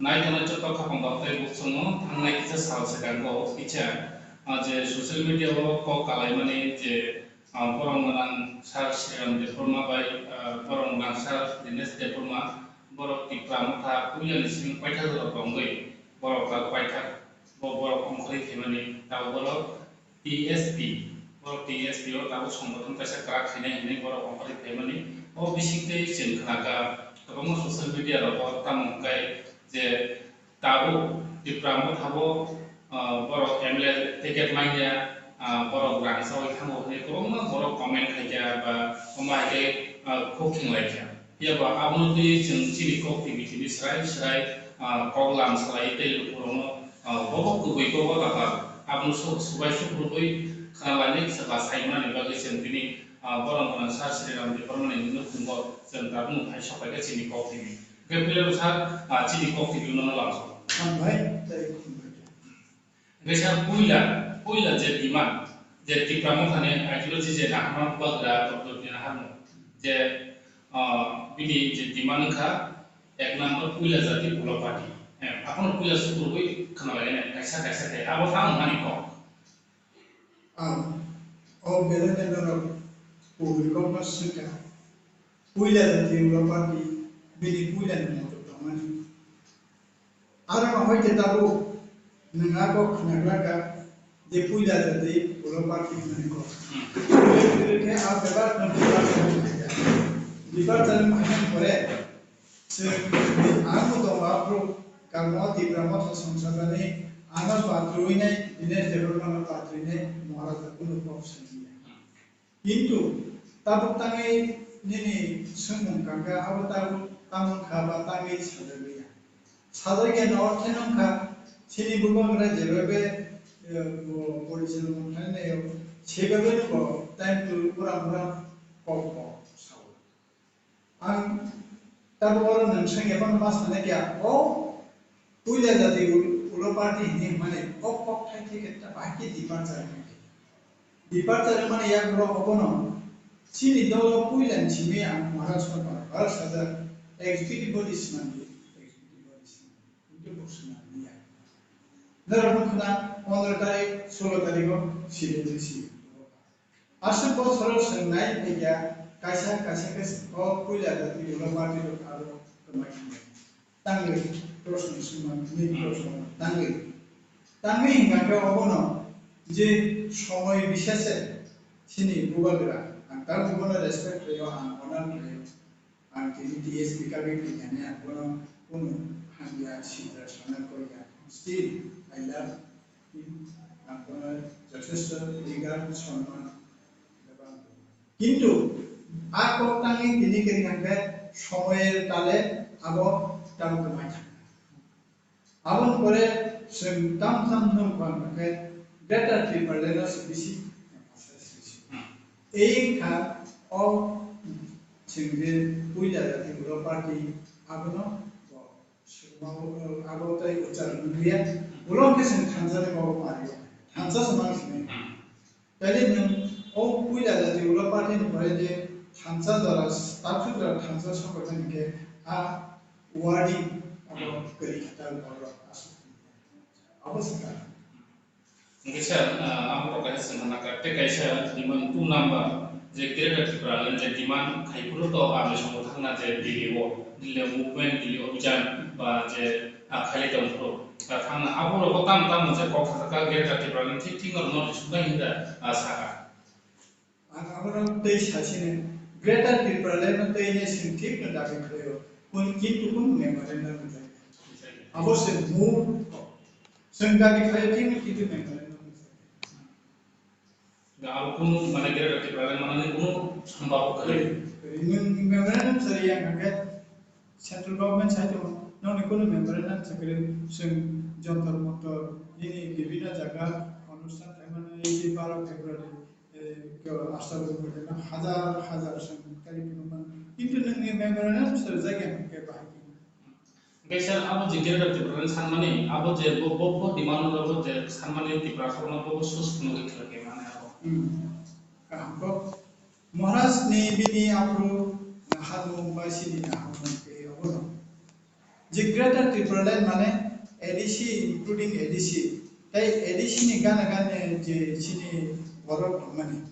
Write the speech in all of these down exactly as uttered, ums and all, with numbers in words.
Nai tongnai joto khapang rok tei buchungo thangnai kisa sal swkango kisa, ah, je social media o kok kalaimani je, ah, borok gwnang Sir Sriram Debbarma bai, ah, borok gwnang Sir Dinesh Debbarma, borok Tipra Motha puilani simi paithak rok tongwi borok tabuk paithak bo borok ongkhorwi phaimani tabuk borok T S P, borok T S P o tabuk songbothon kaisa kwrak khainai hinwi borok ongkhorwi phaimani. O bisingtwi chwng khnakha kwbangma social media rogo tamo hwnkhe je tabuk Tipra Motha bo, ah, borok M L A ticket manya, ah, borok rang chawi thango hinwi kwbangma borok comment khaikha ba omo hai khe, ah, khuk khinglai kha. Phiya ba abono twi chwng chini kok twi bithini swrai swrai, ah, kok lam salai tei lukurokno, ah, bobo kwbwi bobo tapar abono su-, subai sukrubwi khna lainai kisa ba sai manani bagwi chwng tini, ah, borok gwnang Sir Sriram Debbarmani nukhungo chwng tabukno phai sok bai khe chini kok twi bi. Hwnkhe puila rwsa, ah, chini kok twi bi nono lamsok. Hambai tei khumbai. Hwnkhe sir, puila, puila je demand, je Tipra Mothani ideology je naharma bubagra, Doctor Naharmung, je, ah, bini je demand wngkha, ek number puila jati ulo party. Eh, aphano puila sukurgwi khna lainai, kaisa kaisa khe, abo tamo hani kok. Ang, o belai norok kubui kokno swngkha, puila jati ulo party, bini puilani motok tongmani. Aro no hoite tabuk nwng a kok khna glak kha je puila jati ulo party hwnmani kok. Khe a bebak no departure khaikha. Departure wngkha pore chwng ang bo tongo aphuru kamo Tipra Motha songchajani ano patrwinai Dinesh Debbarma no patrwinai Maharaja kunu kok swngliya. Kintu tabuk tangwi nini swngmung kangkha, abo tabuk tamo wngkha ba tangwi sajagwi ya. Sajagya no orthe no wngkha, chini bubagra jebabe, eh, bo porichilona khlainai o, sebabe no bo time to uram uram kok bo sao. Ang tabuk oro nwng swngya phano ma sanai khe, o puila jati ul-, ulo party hinwi hwnmani o kokthai thai khe ta bahai khe departure wngkha. Departure wngmani yagulo obono chini dolo puilani simi ang Maharaj no bar bar sajak, executive body swnamdi, executive body swnamdi, kintu bo swnamliya. Norok wngkha na pondro tarik, solo tariko sibui si. Aswk bosoro chwng nai phaikha, kaisa kaisa khe o puila jati ulo party rok abo kwmai thangya. Tangwi proshno swngmani, nini proshno tangwi. Tangwi hwnkha khe obono je somoi bisese chini bubagra, ang tabuk bono respect khlaio, ang honor khlaio. Ang tini T S P kagwi phaikha hwnwi ang bono kunu hamya sitra sana koi ya. Still, I love him. Ang bono jothesto regard, sonman bebak. Kintu a kok tangwi tini khe hwnkha khe somoyer tale abo tabuk kwmai thangkha. Aboni pore chwng tam tam nwng kha hwnkha khe Greater Tipraland no se bisi emphasize rwsi. Hmm. Ei wngkha o chwng je puila jati ulo party abono bo swrwngmao, abo tei uchar wngya. Ulo hwnkhe chwng thansa ni bobo pari o. Thansa se mang sini. Hmm. Taile nwng o puila jati ulo party ni pore je thansa jora, statue jora thansa sokha thani khe a wording abo kwrwi kha ta borok aswk. Abo se karon. Hwnkhe sir, ah, ang bo kaisa swngna nangkha, tei kaisa demand two number je Greater Tipraland je demand khai phuru to ang songo thangna je Delhi o, Delhi movement, Delhi Abhijan ba je, ah, khailai tong phuru, ah, thangna abo rogo tamo tamo je kok sajak kha Greater Tipraland thik thik no rwno rw suknai hinwi, ah, sakha. Ang abono tei sasini, Greater Tipraland no tei ne chwng thik no dabi khlaio, kun-, kintu kunu memorandum rwjak ya. Abo se mul kok. Chwng dabi khlaio thik no kintu memorandum rwjak ya. Da abo kunu mane Greater Tipraland manani kunu sambao kwrwi. Kwrwi. Nwng memorandum se riya hwnkhe central government side o nokni kunu memorandum se kwrwi, chwng Jantar Mantar nini bibhinno jaga onusthan khlaimani ei baro February. Eh, khe Ashtabadi Hotel no hajar hajar chwng kari phunukmano. Kintu nwngni memorandum se rwjak ya hwnkhe bahai khe. Hwnkhe sir, abo je Greater Tipraland sanmani, abo je bo, bo, bo demand rok je sanmani Tiprasa rokno bo, bo sus phunugwi khlai khe mane abo. Hmm. Kaham kok. Maharaj ni bini aphuru naharmung bai sini naharmung khe obono. Je Greater Tipraland mane A D C, including A D C, tei A D C ni gana gana je chini borok tongmani,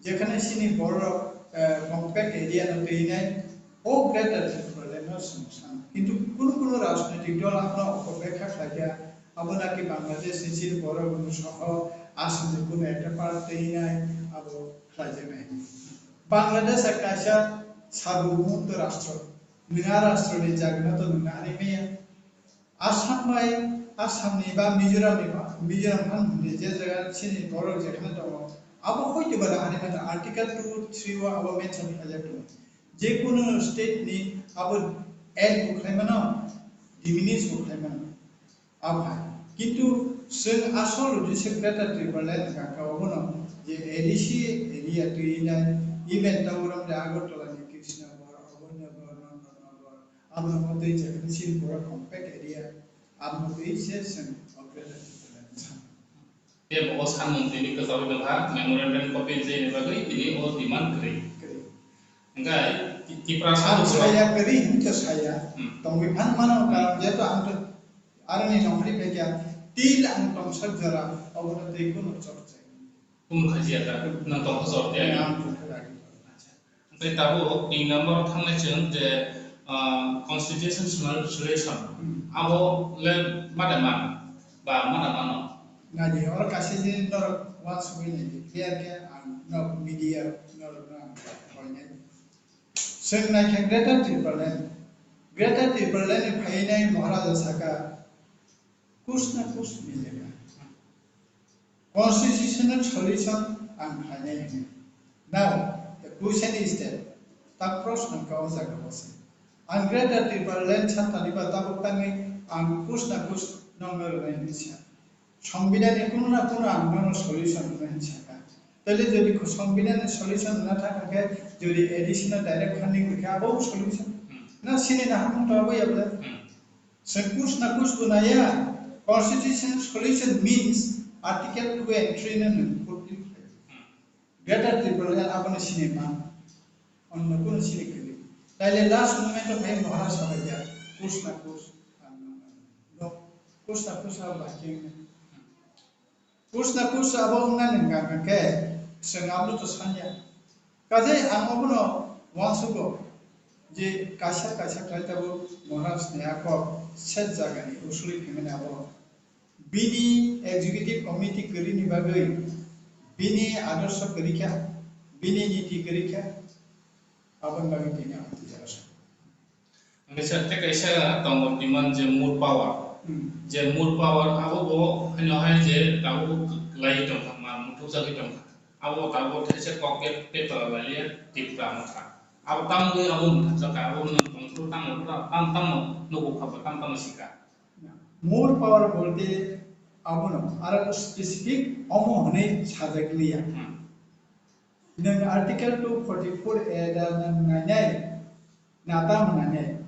jekhane chini borok, eh, compact area no twi nai, o Greater Tipraland no chwng sano. Kintu kunu kunu rajnoitik dol abono opobekha khlai kha, abo naki Bangladesh ni chini borok no soho Assam ni kunu ekta part twi nai abo khlaijaknai. Bangladesh a kaisa sabuk mukto rastro, nwng a rastro ni jagano to nwng ani maya. Assam bai, Assam ni ba Mizoram ni ba, Mizoram phan hwnwi je jaga chini borok jekhane tongo, abo hoi to ba ani mata Article two three o abo mention khaijak tongo. Je kunu state ni abo add bo khlai mano, diminish bo khlai mano. Abo hai. Kintu chwng asol rwdi se Greater Tipraland hwnkha khe obono je A D C area twi nai, even Tawaram de Agartala ni Krishnanagar, Abhayanagar, Nandanagar, abo no twi chakhe chini borok compact area, abo no twi se chwng o Greater Tipraland san. Tei bo o sanmung tini kwchagwi tongkha, memorandum copy rijani bagwi tini o demand kwrwi. Kwrwi. Hwnkhe Ti-, Tiprasa ang rok saya kwrwi hinwi to saya. Hmm. Tongwi phan mano, hmm, karon jeto ang to aroni nongkhorwi phaikha, til ang tongsak jora, obono tei kunu chorchai. Kunu khajiya ta, nang tongkha jor tei. Ang tongkha jor. Acha. Tei tabuk tin number thangnai chwng je, ah, constitution solution. Hmm. Abo le mada man ba mada mano. Nadi, oro kaisa je norok uansugwi naidi, clear khe ang norok media norok no ang khlainai. Chwng naikha Greater Tipraland. Greater Tipraland ni phainai Maharaja saka, kus na kus milega. Constitutional solution ang khlainai hwnwi. Now, the question is that, ta proshno wngkha o jaga o se. Ang Greater Tipraland satani ba tabuk tangwi ang kus na kus nongno rwnai hwnwi sa. Songbidanni kuno na kuno ang nono solution rwnai hwnwi sakha. Taile jodi ko-, songbidanni solution rwna thang khe, jodi A D C no direct funding rwkha, abo solution. Hmm. Na sini na hamung to abo yable. Hmm. Chwng kus na kus bo naiya, constitution solution means Article two and three no nwng fulfill khlai. Hmm. Greater Tipraland abono sini man, onno kuno sini kwrwi. Taile last moment o phai Maharaj sabai ya, kus na kus, ang no, no, kus na kus abo bai khe wngya. Kus na kus abo wngna nang kha khe, chwng abo to sanya. Kaje ang obono uansugo je kaisa kaisa khlai tabuk Maharaj ni a kok set jagani usuli phimani abo. Bini executive committee kwrwini bagwi, bini adorsho kwrwi kha, bini niti kwrwi kha, aboni bagwi tini ang twijlasa. Hwnkhe sir, tei kaisa tongo demand je mood power. Hmm. Je mood power abo bo haino hai je tabuk kwlai tongkha, ma muthukjagwi tongkha. Abo tabuk thaisa kok khe paper laiya Tipra Motha. Abo tamgwi abo muthukjakha, abo nwng tongthuru tamo, tam tamo nukukha ba tam tamo sikha. Mood power bolte abono aro specific omo hwnwi sajak liya. Hmm. Nwng Article two forty-four A da nwng nainai, na tamo nainai.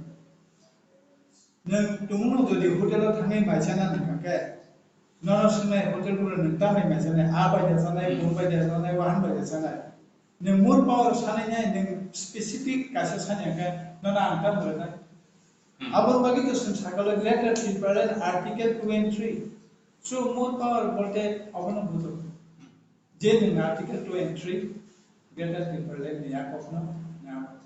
Nwng tumungno jodi hotel o thangwi mai chana nangkha khe, nono swngnai hotel boro nwng tamni mai chanai, a bai da chanai, hmm, bun bai da chanai, wahan bai da chanai. Nwng mood power sanai nai, nwng specific kaisa sani hwnkhe, nono ang tamo rwnai. Hmm. Aboni bagwi to chwng sakalo Greater Tipraland Article two and three. So mood power bolte abono bujo. Je nwng Article two and three Greater Tipraland ni yakokno nang.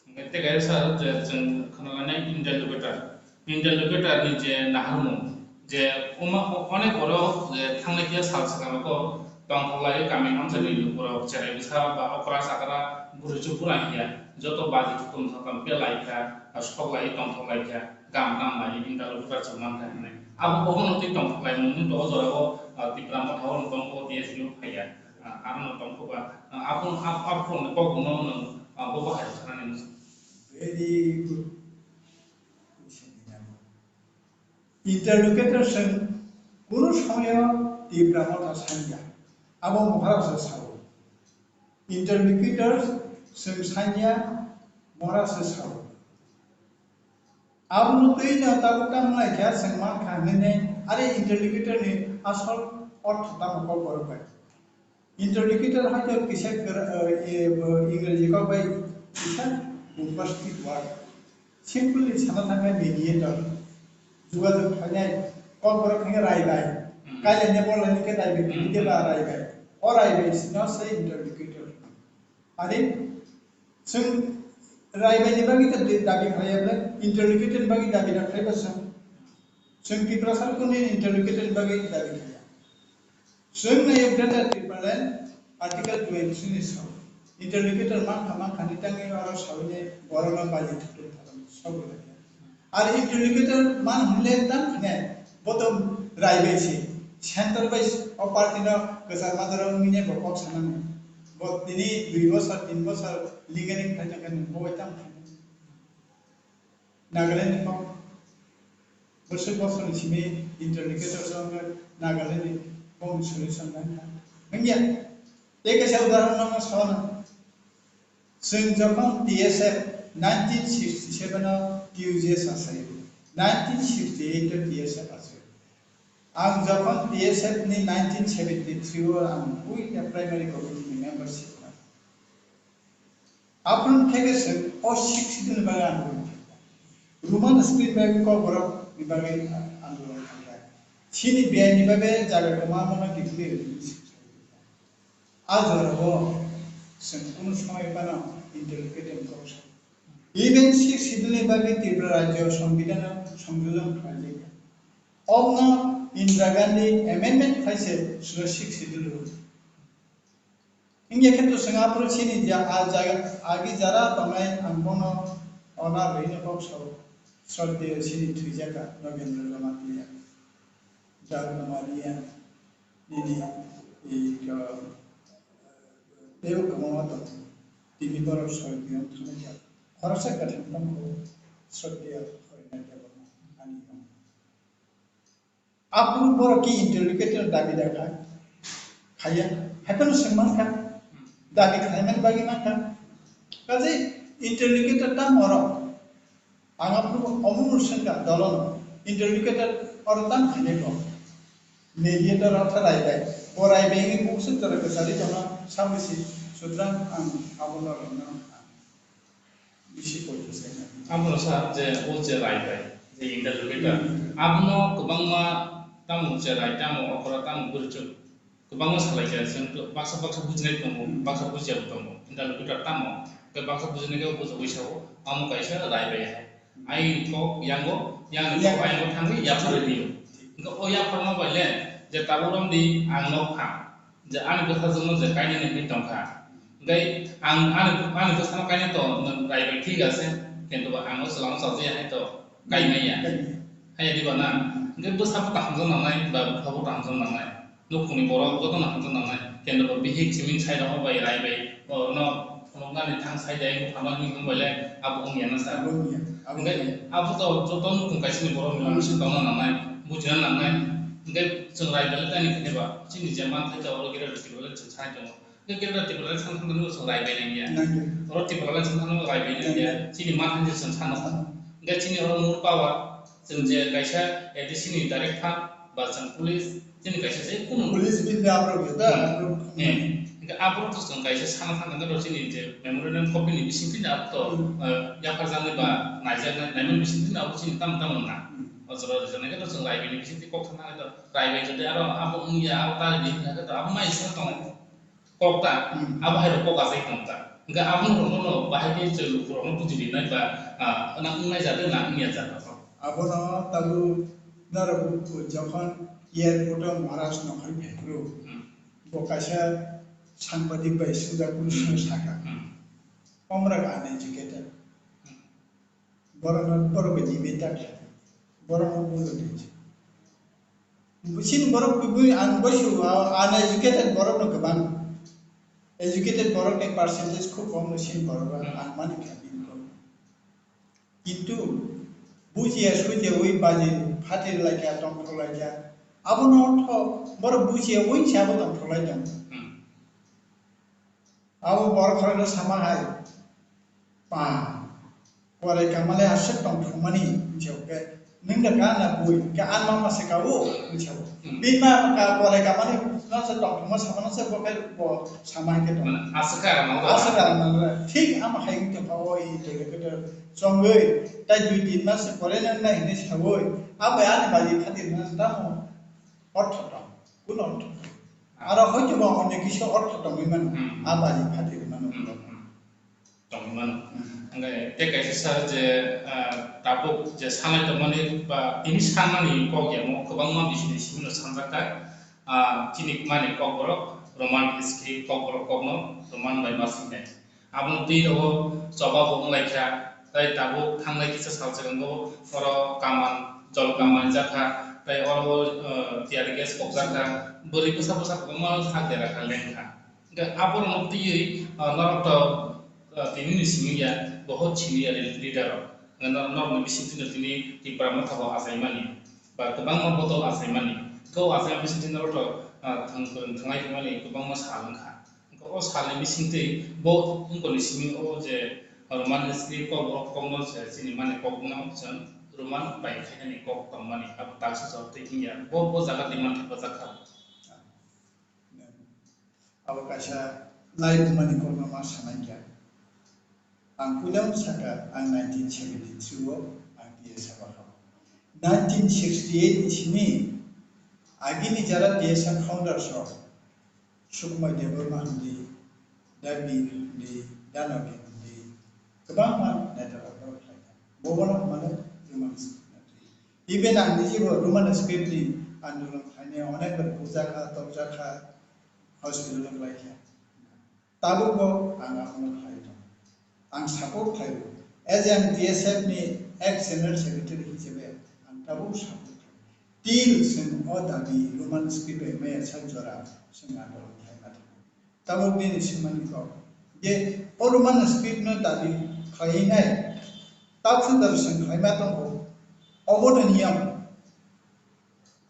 Hwnkhe tei kaisa je chwng khwnalainai interlocutor. Interlocutor ni je naharmung, je oma-, o-, onek borok je thanglai phiya sal swkang o tongthok lai kami hamjani, hmm, borok cherai bwsa ba okra chakra bwrwi chukura hiya joto baji thutum sakam belai kha, sok lai tongthok lai kha. Gam gam lai interlocutor chwng mankha hwnwi. Abo obono tei tongthok laimung wngkha o jorao, ah, Tipra Motha o tong O T S ni phaiya. Ah, arono tongthok ba, ah, abo, abo, abo phone ni kok bono nwng, ah, bo bahai sanani. Very good. Interlocutor chwng kunu somoyo Tipra Motha sanya. Abo Maharaj sao. Interlocutor chwng sanya Maharaj sao. Abono twi no tabuk tamo lai kha chwng mankha hwnwi, are interlocutor ni asol ortho tamo kok borok bai. Interlocutor hai to kisa kra-, eh, eh, bo Ingreji kok bai kisa bombastic word. Simply sana thangkhe mediator. Jugajug khainai, kokborok khainai raibai. Hmm. Kailainai borlainai khe raibai, Hmm. khe ba raibai. O raibai sino se interlocutor. Ani, chwng raibai ni bagwi ta dabi khlaiya ble, interlocutor ni bagwi dabi da khlaiba chwng. Chwng Tiprasa kuni interlocutor ni bagwi dabi khlaiya. Chwng nai Greater Tipraland Article twenty ni sao. Interlocutor mankha mankha ni tangwi aro sawi nai borok no bali thukwi tharo sawi lai. Ar interlocutor man hwnle tang khne bo to raibai se. Center bai o party no kwchar madara wngwi nai bo kok sanani. Bo tini dui bosor, tin bosor lingering khaijak khe bo bai tang khne. Nagaland ni kok. Bwswk bosor ni simi interlocutor song Nagaland ni kok solution nangkha. Wngya. Tei kaisa udahoron no sona. Chwng jokhon T S F nineteen sixty seven o T U J S achaio, nineteen sixty eight o T S F achaio. Ang jokhon T S F ni nineteen seventy three o ang puila primary committee ni membership kha. Aphuru khe khe chwng o sixth schedule ni bagwi andolon khaikha. Roman script bai kokborok ni bagwi andolon khaikha. Chini biyai ni bagwi jaga kwma mano kiphilwi rwdi. A jorao chwng kunu somoy phano interlocutor ni kok sa. Even sixth schedule ni bagwi Tripura rajyo songbidan o songjojon khlaijak. Obno Indira Gandhi amendment khlai se sulo sixth schedule rw. Wngya khe to chwng aphuru chini ja-, a jaga agi jara tongnai ang bono ona rwino kok sao. Sroddheyo chini thwijaka Nogendra Jamatia, Jal Kumar Reang, nini, i, ka, teibo kwbangma tongo. Tini borok soi biyong thangwi kha. Khoroksa kwthang tongkho, Sroddheyo Horinath Debbarma, ani yong. Aphuru borok ki interlocutor dabi da kha, khaiya, haiphano swng mankha, dabi khlaimani bagwi mankha. Kaje interlocutor tamo oro, ang aphuru omo no swngkha dolono, interlocutor oro tamo khainai bo. Mediator oro kha raibai, bo raibai wngwi bukhuk swk jora kwchari tono sabwi si, sutrang ang abono rwngna mankha. Bisi poito se. Abono sa je o je rai bai, je interlocutor. Hmm. Abono kwbangma tamo je rai, tamo okra, tamo bwrwchwk kwbangma salai kha, chwng to baksa baksa bujinai tongo, Hmm. baksa bujiya bo tongo. Interlocutor tamo, tei baksa bujinai khe bujagwi sao, amo kaisa rai bai hai. Ayang ni kok yango, yang ni kok Yang. ayang thangwi yaphar rio. Hingke o yaphar no bai le, je tabuk romdi ang nok phang. Je ani bwsajwkno je kainani hinwi tongkha. Hwnkhe ang ani, ani bwsano kaina to nwng raibai thik ase, kintu ba ang o chwla no chajaya hai to kaimaya. Kaimaya. Haiya diba na? Hwnkhe bwsabo ta hamjak nangnai, ba buphabo ta hamjak nangnai. Nukhungni borok jotono hamjak nangnai. Kintu ba bihik simi side o bai raibai, borokno phunuknani thang side o buphano hinwi wngbaile abo wngya na sa. Abo wngya. Abo Hwnkhe wngya. abo to joto nukhung kaisini borokni Hmm. mungsa tongna nangnai, bujina nangnai. Hwnkhe chwng raibai le tani khe ba chini je manthai to oro gre rwtwi bai le chwng sai tongo. Hwnkhe Kerala Tripura le thang thang thang chwng raibai nangya. Nangya. Oro Tripura le thang thang raibai nangya. Nangya. Chini manthai je chwng sano. Sano. Hwnkhe chini oro more power, chwng je kaisa A D C ni direct phan, ba chwng police, chini kaisa je kunu Police bini aborok ya, da, Hmm. aborok. Eh. Hwnkhe aborok to chwng kaisa sana thang thang khe chini je memorandum copy ni bising twi abo to, Hmm. eh, yapharjaknai ba naijaknai, naimani bising twi abo chini tamo tamo na. Hmm. O jora rijak nai khe to chwng raibai ni bising twi kok thang thang khe to raibai jodi aro abo wngya, abo ta rijak nai khe to abo mai se tong. Kok ta, Hmm. abo hai rok kok asai tong ta. Hingke abo rok no bahai khe chwng luku rok no buji rinai ba, ah, nang wngnai jat na wngya jat. Abono tabuk norok jokhon airport o Maharaj no hai phai phuru, Hmm. bo kaisa sangbadik bai swngjak phuru Hmm. saka. Hmm. Omorok uneducated. Hmm. Borokno, borok bai jibini ta khlai. Borokno bujo twi. Chini borok kubui ang boisu, ah, uneducated borokno kwbang. Educated borokni percentage khub kom no chini borok Hmm. ang mani kha bini borok. Kintu bujiya sujiya ui baji phatir laikha, tongthok laikha. Abono ortho borok bujiya ui se abo tongthok lai tong. Hmm. Abo borok khoroksa sama hai, pa, Korai kamale aswk tongthokmani, hwnkhe nwng da ka na bui, hwnkhe ani mama se ka o, hwnkhe o. Hmm. Bini mama ka korai kamani no se tongthokma samano se bo khe bo sama hwnkhe tong. Mane aswk ka rang nang. Aswk ka rang nang. Thik ama hai wngtong kha o, i tole khe to chongwi, tai dui tin mas se pore nang nai hinwi sawi, abo ani baji khatir na tamo ortho tong, kun ortho tong. Aro hoito ba onne kisa ortho tongwi mano, Hmm. a baji khatir mano. Hmm, hmm. Tongwi mano. Hmm. Hwnkhe tei kaisa sir je, ah, tabuk je sanai tongmani ba tini sanmani kok yamo kwbangma bisini simino sanjak kha. Ah, chini mani kokborok Roman script kokborok kokno Roman bai ma swinai. Aboni twi rogo choba bo wng lai kha, tei tabuk thangnai kisa sal swkango oro kaman, jol kaman jak kha, tei oro, ah, tear gas kok jak kha, bwrwi bwsa bwsa kwbangma sak dera kha leng kha. Hwnkhe aborokno twiwi, ah, norok to, ah, tini ni simi ya, bohot simi ya leader rok. Hwnkhe nor-, norokni bisingtwi no tini Tipra Motha bo achaimani, ba kwbangma bodol achaimani. Khe o achaima bisingtwi norok to, ah, thwng kwrwng thwnglai phimani kwbangma sal wngkha. Hwnkhe o salni bisingtwi bo wngkoni simi o je Roman script kok, borok kokno se chini mani kok wngna chwng Roman bai khainani kok tongmani, abo taksa chok tei wngya. Bo, bo jaga demand thepajak kha. Abo kaisa live mani kokno ma sanai kha. Ang puila saka ang nineteen seventy-three o ang T S F o habo. Nineteen sixty-eight ni simi agini jara T S F founders rok Sukumar Debbarma hindi, Dabi hindi, Danoki hindi, kwbangma neta rok borok khlai kha. Bobono hwnmano Roman script. Even ang nijebo Roman script ni andolon khlainai onek bar bujak kha, tokjak kha, hospital o khlai kha. Tabukbo ang abono khlai tongo. Ang support khlaio. As an T S F ni ex general secretary hisabe ang tabuk support khlaio. Till chwng o dabi Roman script bai maya sak jora chwng andolon khlai ma tongo. Tabuk bini swimani kok je o Roman script no dabi khlainai, tabuk sundar chwng khlaima tongo. Obono niyam.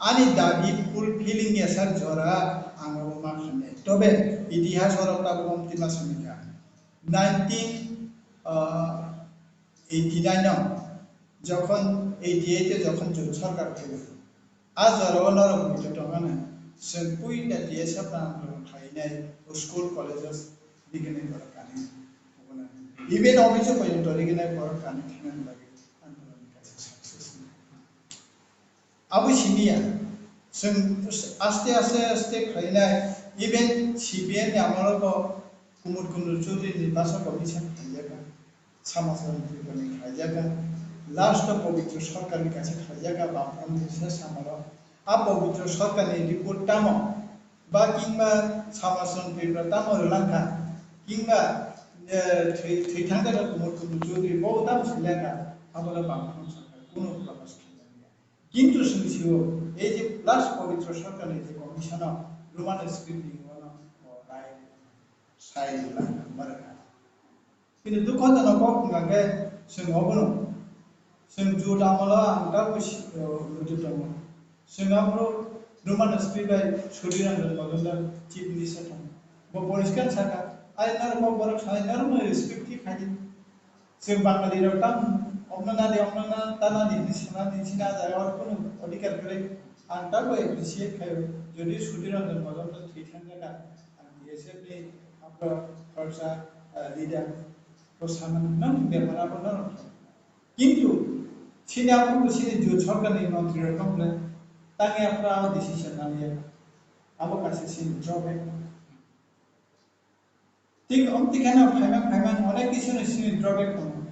Ani dabi fulfilling ya sak jora ang abo ma khanai. Tobe itihas oro tabuk omtwi ma songwi kha. Nineteen, ah, eighty-nine o jokhon eighty-eight o jokhon jot sarkar phaiwi, a jora o norok muitu tongmani chwng puila T S F no andolon khlainai school colleges rignai borok kani. Even office o poito rignai borok kani thangna bagwi andolon kaisa success. Abo simi ya. Chwng aste aste aste khlainai, even C P M ni amolo bo Kumud Kundur Chaudhary ni basa commission khlaijak, Samachar Tripura ni khlaijak, last o Pabitra Sarkar ni kaisa khlaijak, Bamfront ni se samalo. A Pabitra Sarkar ni report tamo ba kingba Samachar Tripura tamo rwlangkha, kingba, eh, thwi, thwi thangkha Kumud Kundur Chaudhary bo tamo swilangkha, abo le Bamfront Sarkar kuno prokash khlaijak ya. Kintu chwng sio, ei je last Pabitra Sarkar ni je commission o Roman script ni wano, o, rai sai la, barka. Kintu dukho jono kok wngkha khe chwng obono, chwng jut amolo ang tabuk si-, o, muitu tongo. Chwng aphuru Roman script bai Sudhir Ranjan Majumdar chief minister tongo. Bo poriskar saka, ai norok bo borok sanai norokno respect khe khaidi. Chwng Bangali rok tamo omno nadi, omno na-, ta nadi hinwi sanani chini a jaga o kunu odhikar kwrwi. Ang tabuk appreciate khaio, jodi Sudhir Ranjan Majumdar thwi thang jaka, ang B S F ni aphuru khoroksa, ah, leader bo sanani nang bepar abo norok. Kintu chini aphuru chini jot sorkar ni montri rok tong le, tangwi aphuru abo decision nang ya. Abo kaisa chini drawback. Thik omtwi kheno phaimang phaimang onek kisa ni simi drawback tongo.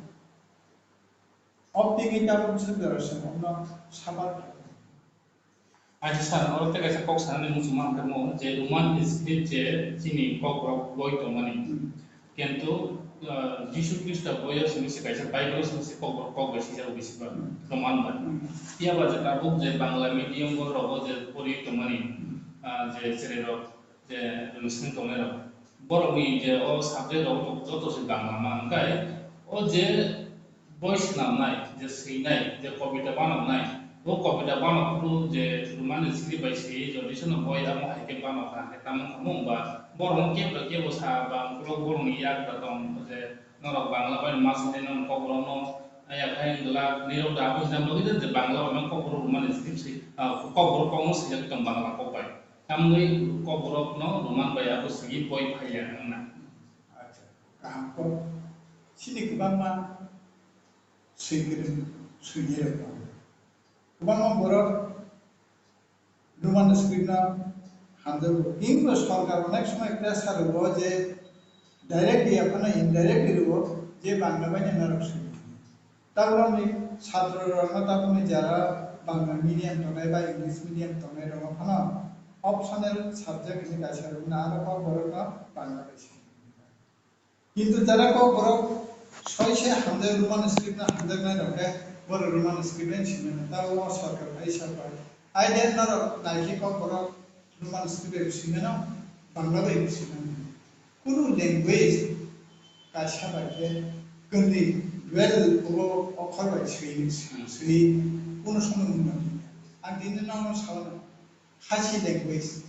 Opting tabuk chwng jora se omno suffer khlai. Acha sir, oro tei kaisa kok sanani muchungma ang tamo je Roman script je chini kok rok boi tongmani. Hmm. Kintu, ah, Jisu Khristo boyo simi se kaisa Bible simi se kok rok kok bai sijak bisi ba Hmm. Roman bai. Hmm. Phiya ba je tabuk je Bangla medium bo rogo je pori tongmani, Hmm. ah, je cherai rok je nwswng tongnai rok, borokni je o subject rok joto se Bangla ma, hwnkhe o je boi swnamnai, je swinai, je kobita banoknai, o kobita banok phuru je Roman script bai swi, jodi se no boi amo hai khe banok kha, hwnkhe tamo wngkha mo wngba borok no kebo kebo sa ba ukulok borokni yak da tong je norok Bangla bai ma swinai, norok kok rok no Aya khai glak nirok da abo hwnna bagwi de Bangla bai Kokborok Roman script se, ah, Kokborok kokno swijak tong Bangla kok bai. Tamni Kokborok no Roman bai abo sigi boi phaiya wngna. Acha, kaham kok. Chini kwbangma swi kwrwng, swinai rok tongo. Kwbangma borok Roman script no hamjago. Kintu sorkar onek somoi pressure rwo je directly ya phano indirectly rwo je Bangla bai no norok swi. Tabukni satro rok no tabukni jara Bangla medium tongnai ba English medium tongnai rok no phano optional subject hinwi kaisa rwna aro Kokborok no Bangla bai swi. Kintu jara Kokborok soi se hamjak Roman script no hamjaknai rok khe borok Roman script bai swimano, tabo o sorkar bai sorkar. Ai de norok nai khe Kokborok Roman script bai swimano, Bangla bai swimano. Kunu language kaisa bai khe kwrwi dual obo okhor bai swi, swi kunu sono wngma. Ang tini nono sao, Khasi language.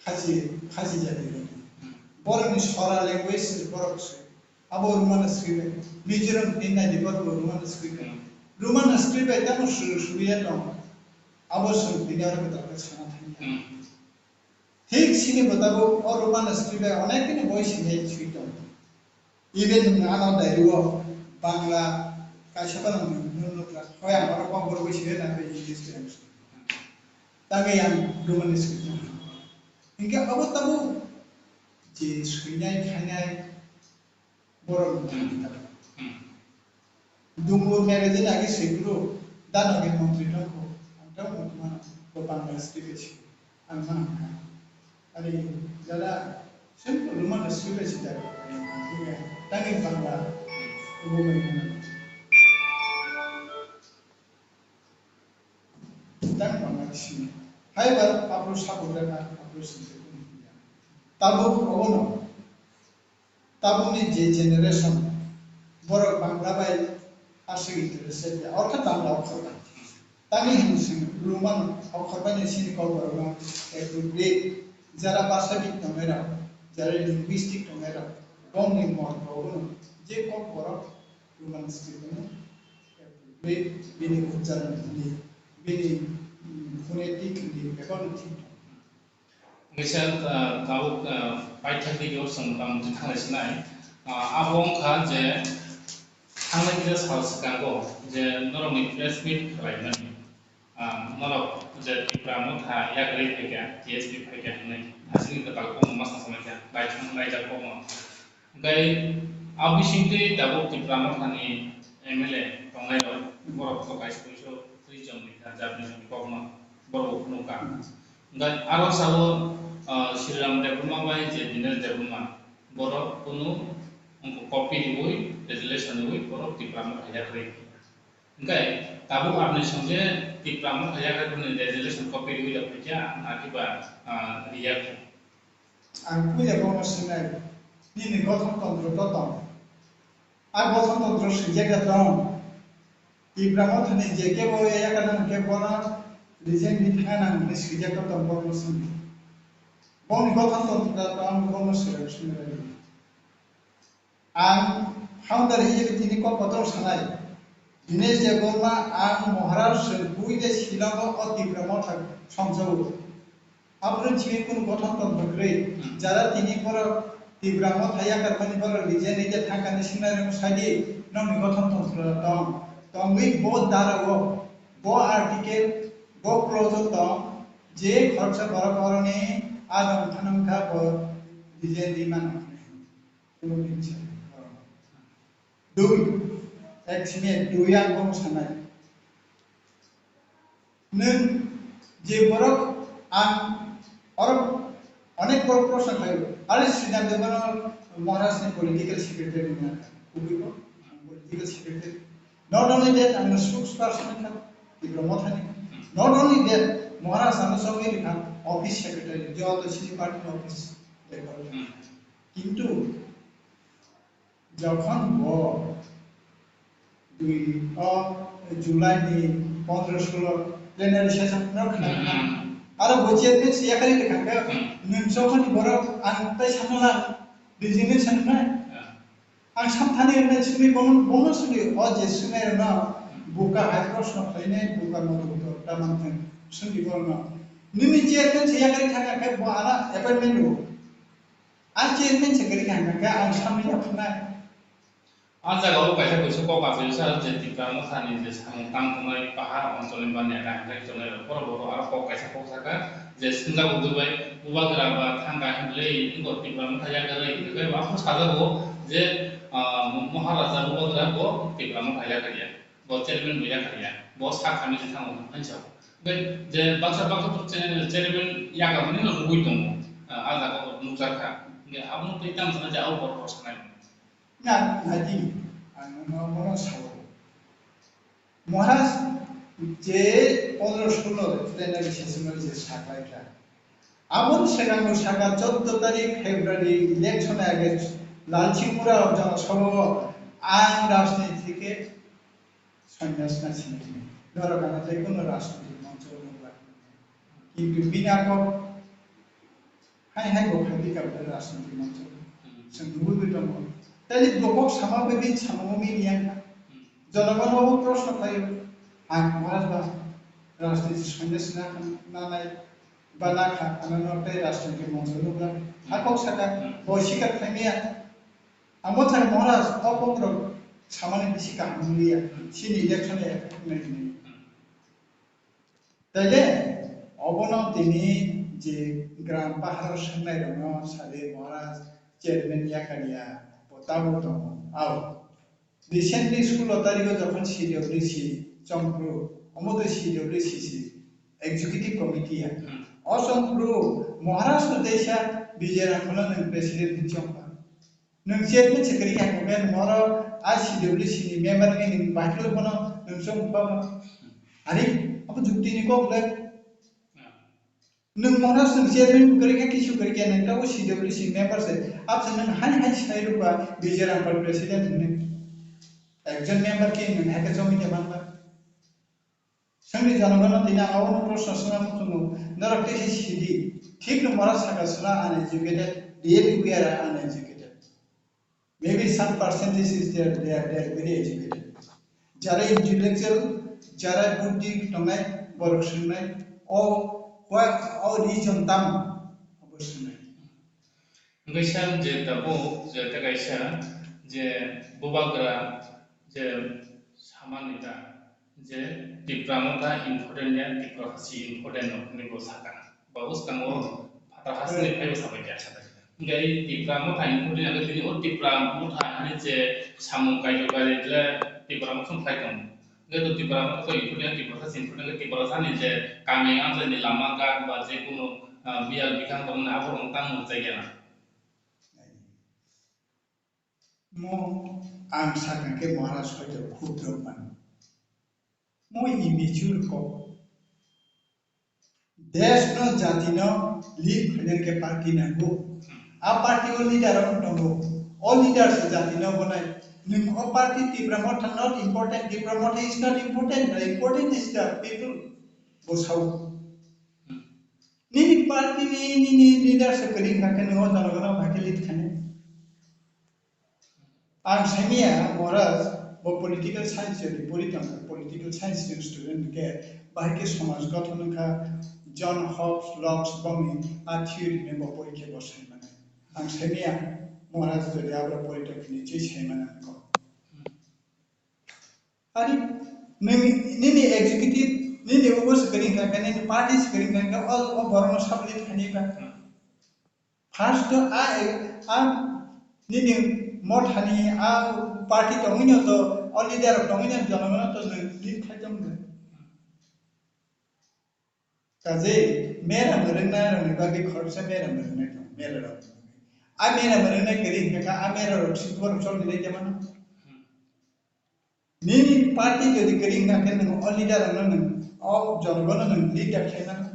Khasi, Khasi jati rok. Hmm. Borokni sora language se borok se. Abo Roman script bai. Mizoram ni naidi borok bo Roman script bai. Hmm. Roman script bai tamo su-, suliya tong. Abo sung tini aro kwtal khe sana thangya. Hmm. Thik sini bo tabuk o Roman script bai onek kini boi sini sui tong. Even ano dairio Bangla kaisa phano nung nukla. Hoi ang oro Kokborok bai sui na bai English bai ang sui. Tangwi ang Roman script no. Hinkhe abo tabuk je swinai khainai borok ni thani tabuk. Hmm. Dungur magazine agi swi phuru dano ge montri tongkho, ang tamo mano bo Bangla script bai swi, ang mano kha. Ari jara simple Roman script bai swi da, tangwi Bangla, hmm, bo bai mano. Tang bangla sini. Haibar apro sabo jaga, apro sini. Tabuk obono. Tabukni je generation, borok Bangla bai aswk interested ya. Ortho Bangla okhor bai. Tangwi hwn sing, Roman okhor bai ni sini Kokborok no appropriate. Jara basa bid tongnai rok, jara linguistic tongnai rok, bongni mor obono. Je Kokborok Roman script no. Bini, bini uchcharon hwnwi, bini, mm, phonetic hwnwi bebak no thik tongo. Kaisa, ah, tabuk, ah, paithak video swng tamo twi thanglai sinai. Ah, abo wngkha je thanglai kisa sal swkango je norokni press meet khlaimani. Ah, norok je Tipra Motha yakarwi phaikha, T S P phaikha hwnwi aswkni kwtal kokno ma sasalikha, laithang laijak kokno. Hwnkhe a bisingtwi tabuk Tipra Mothani M L A tongnairok borok to kaisa puiso tris jon ni kha, jat ni kokno borok bo phunukha. Hwnkhe aro sao, ah, Sriram Debbarma bai je Dinesh Debbarma borok kunu wngkha copy riui, resolution riui borok Tipra Motha yakarwi. Hwnkhe tabuk aboni song je Tipra Motha yakarwi resolution copy riui da phaikha, na kiba, ah, riya kho. Ang puila bono swngnai, nini gothon tontro to tong? A gothon tontro swijak da tong? Tipra Mothani je kebo yakarnani khe bono resign di thangna nang hwnwi swijak to tong, bono swngdi. Boni gothon tontro da tong, bono swrwng swngwi rwdi. Ang founder hisabe tini kok kotor sanai. Dinesh Debbarma ang Maharaj se buide Shillongo o Tipra Motha songjago. Aboni simi kunu gothon tontro kwrwi. Hmm. Jara tini borok Tipra Motha yakarmani borok resign ride thangkani sinai rok saidi nokni gothon tontro tong. Tongwi bo dara o, bo article, bo clause o tong je khoroksa borok oroni a dong thanang kha bo resign rwi mano. Dui, ek sini dui ang bono sanai. Nwng je borok ang oro onek borok proshno khlaio. Ari Sridhar Debbarma Maharaj ni political secretary ni ang kubuiko political secretary. Not only that, ang spokesperson kha, Tipra Mothani. Not only that, Maharaj ang sogwi kha office secretary, joto sini party office. Kintu Jokhon bo dui o July ni pondro solo plenary session no khna, hmm, aro bo chairman si yakhari de khangka, hmm, nwng jokhon ni borok ang tai samala resignation nai. Hmm. Ang samthani hwnwi swngwi bono, bono swngwi, o je swngnairokno buka hai proshno khlainai, buka moto moto ta manthang swngwi bono. Nini chairman se yakarwi thangkha khe bo ano appointment rwo. A chairman se kwrwi thangkha khe ang samwi yapharnai. A jaga o kaisa kuisa kok achai sa je Tipra Motha ni je samung tang tongnai paha onchol ni ba neta hwnwi tongnai rok, borok borok aro kok kaisa kok saka je sinjago Dubai bubagra ba thangka hwnwi wngo Tipra Motha yakarwi hwnwi ba aphuru sajago je, ah, Maharaja bubagra bo Tipra Motha yakarya, bo chairman bo yakarya, bo sak kami se thango hwnwi sa. Hwnkhe je baksa baksa chairman yakarmani no nugwi tongo, ah, a jaga o nukjakha. Hwnkhe abono tei tamo sana je abo borok rok sanai. Na, naidi, ang nono bono sao. Maharaj je pondro solo plenary session o je saklaikha. Aboni swkango saka choddo tarik February election age Lalchingpura jana sabha o ang rajniti theke sonyas na sini. Norok ano je kono rajniti moncho nukla. Kintu bini ako Hai hai bo khaidi ka bo rajniti moncho. Hmm. Chwng nugwi tongo. Tei bo kok sama bai bini samung mili yang kha. Hmm. Jonogono bo proshno khlaio. Ang Maharaj ba rajniti sonyas na nanai ba na kha ano no tei rajniti moncho nukla. Ha kok saka Hmm. bo sikar khlaimaya. Ang bo thang Maharaj o kok rok samani bisi kaham wngya. Hmm. Chini election ya nai nai. Hmm. Taile obono tini je gram paharo swngnairokno sade Maharaj chairman yakarya bo tabuk tongo. Ao recently solo tarigo jokhon C W C Chongpru, omo tei C W C si executive committee ya. Hmm. O Chongpru Maharaj no teisa Vijay Rangkhola nwng president hinwi chongkha. Nwng chairman se kwrwi kha, hwnkhe nwng oro I C W C ni member wngwi nwng baithilwi bono nwng chong ba ma. Ari, abo jukti ni kok le. Nwng mono nwng chairman kwrwi kha, kisu kwrwi kha, nwng tabuk C W C member se. Abse nwng hani hai sai rwkha, Vijay Rangkhol president hwnwi. Ekjon member khe nwng hai khe chongwi khe man ba. Sengni janogono tini ang abono proshno swnna muchungo, norok tei se sidi, thik no mora saka suna uneducated, really we are uneducated. Maybe some percentage is there, they are, they are very educated. Jara intellectual, jara buddhi tongnai, borok swngnai, o, o region tamo, abo swngnai. Hwnkhe sir, je tabuk je tei kaisa je bubagra je samani da je Tipra Motha important ya, Tipra Hasi important no hwnwi bo saka. Ba bwskango phatar hasini phaibo sabai kha saka. Hwnkhe Tipra Motha important ya, tini o Tipra Motha hani je samung kaitor kari le Tipra Motha khlai tongo. Hwnkhe to Tipra Motha important ya, Tipra Hasi important ya, Tipra Hasi ni je kami amchai ni lama ghat ba je kunu, ah, biyal bikang tongmani abo rok tang mung chai ya na. Mo ang sakha khe Maharaj hoito khub drop mano. Mo immature kok. Desh no jati no lead khainani khe party nango. A party o leader rok tongo. O leader se jati no bonai. Nwng o party Tipra Motha not important. Tipra Motha is not important. The important is the people. Bo sao. Nini party ni, nini leader se kwrwi wngkha khe nwng o janogono bai khe lead khainai. Ang saimanya Maharaj bo political science ni pori tongkha, political science ni student khe bahai khe somaj gothon wngkha, John Hobbes, Locke bongni a theory ni bo pori khe bo saimanai. Ang saimanya Maharaj jodi abro pori tongkha ni chwi saimanai kok. Ari, nini, nini executive, nini obo swkari hwnka khe, nini party swkari hwnka khe, o, o borokno submit khainai ba. First to a, a, nini mothani a party tongwino to, o leader rok tongwino jonogono to nwng lead khai tongkha. Kaje mera mwrwngna rokni bagwi khoroksa mera mwrwngnai tongo, mera rok. A mera mwrwngnai kwrwi hwnkhe kha, a mera rok si borok chol hinai khe mano. Nini party jodi kwrwi hwnkha khe nwng o leader rokno nwng, o jonogono nwng leader khlai mano.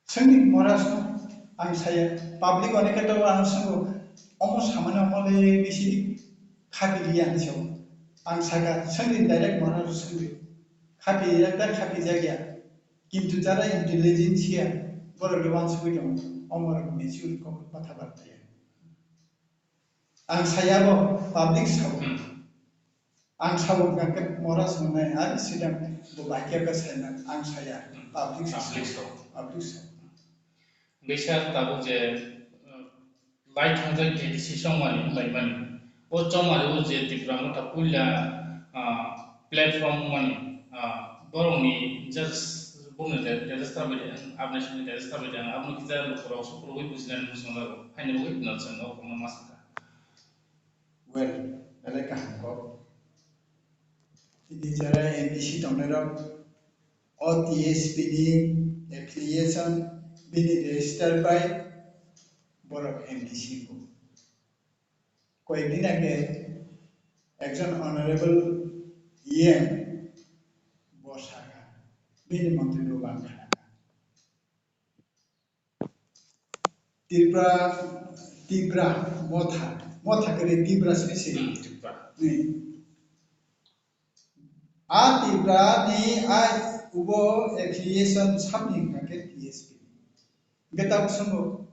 Sengdi Maharaj no ang saya, public onek khe to ang swngo, omo samani omo le bisi khapi liya hinwi sao. Ang saka, sengdi direct Maharaj sengdi. Khapi liya, ta khapi jagya. Kintu jara intelligence ya, borok le wansugwi tongo, omo rok mature kok kotha barta ya. Ang saya bo public sao. Hmm. Ang sao ka ke mora songnai, ari sidang bo bakia ka saina, ang saya, Hmm. public Public sao. sao. Public sao. Hingke sir, tabuk je, uh, lai thangjak J D C chongmani wnglaimani. O chongmani o je Tipra Motha puila, uh, platform wngmani, uh, borokni just bumni re-, register bai de, apni sini register bai de, aboni kisa lukurok sukurogwi bujinani muchunglago. Haini bagwi no chwng o kokno ma sakha. Well, belai kaham kok. Tini jara M D C tongnairok o T S P ni affiliation bini register bai borok M D C bo. Koyekdin age ekjon honorable E M bo sakha, bini montri bo bang kha. Tipra, Tipra, Motha, Motha khe Tipra sini sini. Hmm, Tipra. Ni. A Tipra ni a ubo affiliation sabni hingka khe T S P. Hingke tabuk swngo,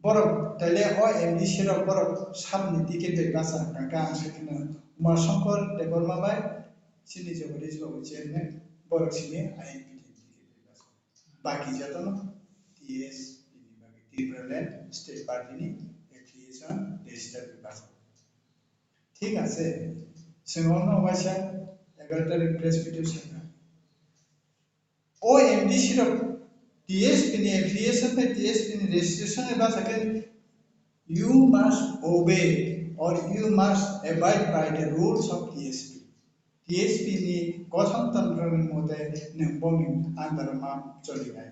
borok taile o M D C rok borok sabni ticket bai basa hingka khe ang sai kheno Umar Shankar Debbarma bai chini Jagadish Babu chairman borok sini I N P T ni ticket bai basa. Baki jotono T S P ni bagwi Tipraland State Party ni affiliation register bai basa. Thik ase, chwng ono waisa egaroh tarik press meet o sakha. O M D C rok T S P ni affiliation bai T S P ni registration bai basa khe you must obey or you must abide by the rules of T S P. T S P ni gothon tontro ni mote nwng bongni under o ma cholinai.